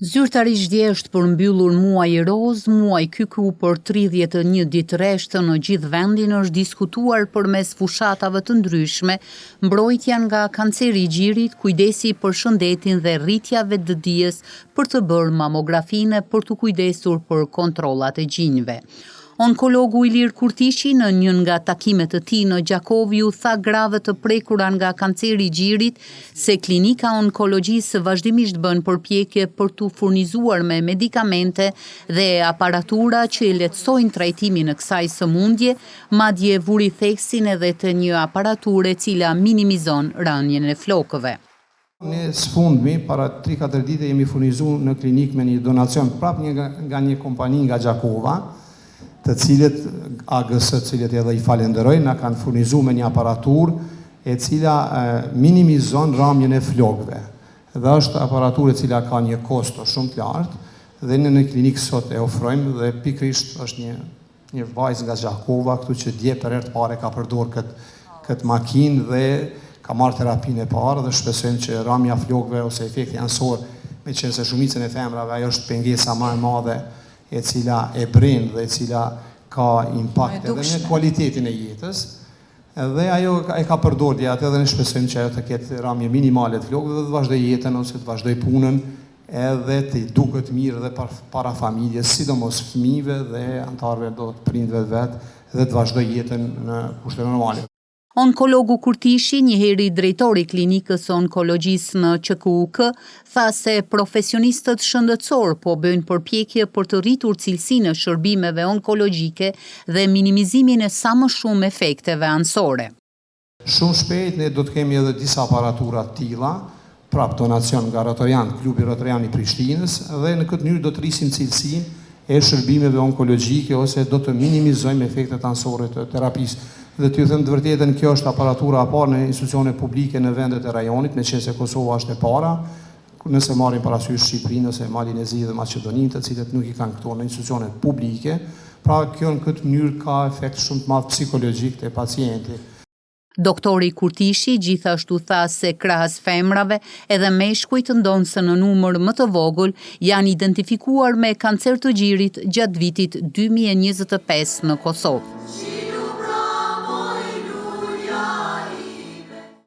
Zyrtarisht dje është përmbyllur muaji rozë, muaj ky ku për 31 ditë rresht në gjithë vendin është diskutuar përmes fushatave të ndryshme, mbrojtja nga kanceri i gjirit, kujdesi për shëndetin dhe rritja e vetëdijes për të bërë mamografinë e për t'u kujdesur për kontrollat e gjinjve. Onkologu Ilir Kurtishi në një nga takimet e tij në Gjakovë iu tha grave të prekura nga kanceri i gjirit se Klinika e Onkologjisë vazhdimisht bën përpjekje për t'u furnizuar me medikamente dhe aparatura që i lehtësojnë trajtimin e kësaj sëmundje, madje vuri theksin edhe te një aparaturë e cila minimizon rënien e flokëve. Ne së fundmi, para tri-katër dite jemi furnizu në klinikë me një donacion prapë një nga një kompani nga Gjakova, të cilët, AGS, të cilët edhe i falenderoj, na kanë furnizu me një aparaturë e cila minimizon ramjen e flokëve. Dhe është aparaturë e cila ka një kosto shumë të lartë dhe ne në klinikë sot e ofrojmë dhe pikërisht është një Një vajzë nga Gjakova këtu që dje për herë të parë e ka përdorë këtë këtë makinë dhe ka marrë terapinë e parë dhe shpresojmë që ramja e flokëve ose efekti anësor, meqenëse shumicën e femrave ajo është pengesa ma e madhe e cila e bren dhe e cila ka impakt edhe në kualitetin e jetës, dhe ajo e ka përdorë dje atë dhe ne shpresojmë që ajo të ketë ramje minimale të flokëve dhe të vazhdojë jetën ose të vazhdojë punën edhe t'i duket mirë dhe para familjes, sidomos fëmijëve dhe anëtarëve do të prindve të vet dhe të vazhdojë jetën në kushte normale. Onkologu Kurtishi, njëheri drejtor i Klinikës së Onkologjisë në QKUK, tha se profesionistët shëndetësorë po bëjnë përpjekje për të rritur cilësinë e shërbimeve onkologjike dhe minimizimin e sa më shumë efekteve anësore. Shumë shpejt ne do të kemi edhe disa aparatura të tilla, prapë donacion nga Rotorian, Klubi Rotorian i Prishtinës dhe në këtë mënyrë do të rrisim cilësinë e shërbimeve onkologjike ose do të minimizojmë efektet anësore të terapisë. Dhe t'ju them të vërtetën, kjo është aparatura e parë në institucione publike në vendet e rajonit, meqenëse Kosova është e para, nëse marrim parasysh Shqipërinë ose Malin e Zi dhe Maqedoninë, të cilët nuk i kanë këto në institucionet publike, pra kjo në këtë mënyrë ka efekt shumë të madh psikologjik te pacienti. Doktori Kurtishi gjithashtu tha se krahas femrave, edhe meshkujt ndonëse në numër më të vogël janë identifikuar me kancer të gjirit gjatë vitit 2025 në Kosovë.